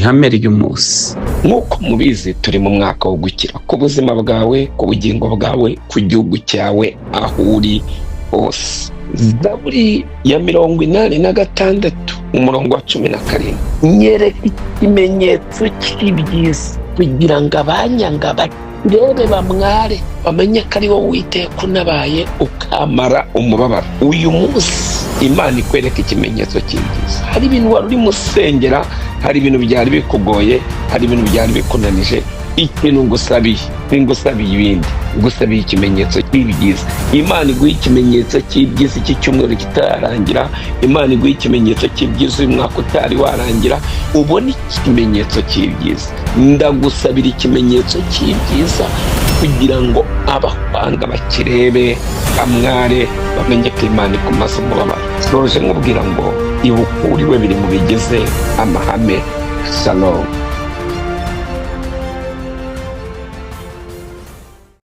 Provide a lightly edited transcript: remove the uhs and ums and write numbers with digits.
Ihame ry'umunsi. Nk'uko mubizi, turi mu mwaka wo gukira ku buzima bwawe, ku bugingo bwawe, ku gihugu cyawe, aho uri hose. Zaburi ya 86, umurongo wa 17: "Nyereka ikimenyetso cy'ibyiza, kugira ngo abanyanga bakirebe bamware, bamenye ko ari wowe Uwiteka unabaye ukamara umubabaro." Uyu munsi Imana ikwereka ikimenyetso cy'ibyiza. Hari ibintu wari urimo usengera, hari ibintu byari bikugoye, hari ibintu byari bikunanije. Ikintu ngusabiye, singusabiye ibindi, ngusabiye ikimenyetso cy'ibyiza. Imana iguha ikimenyetso cy'ibyiza iki cyumweru kitararangira. Imana iguha ikimenyetso cy'ibyiza uyu mwaka utari warangira, ubone ikimenyetso cy'ibyiza. Ndagusabira ikimenyetso cy'ibyiza kugira ngo abakwanga bakirebe bamware, bamenye ko Imana ikumaze umubabaro. Soje nkubwira ngo ibuka uriwe, biri mu bigize amahame. Shalom.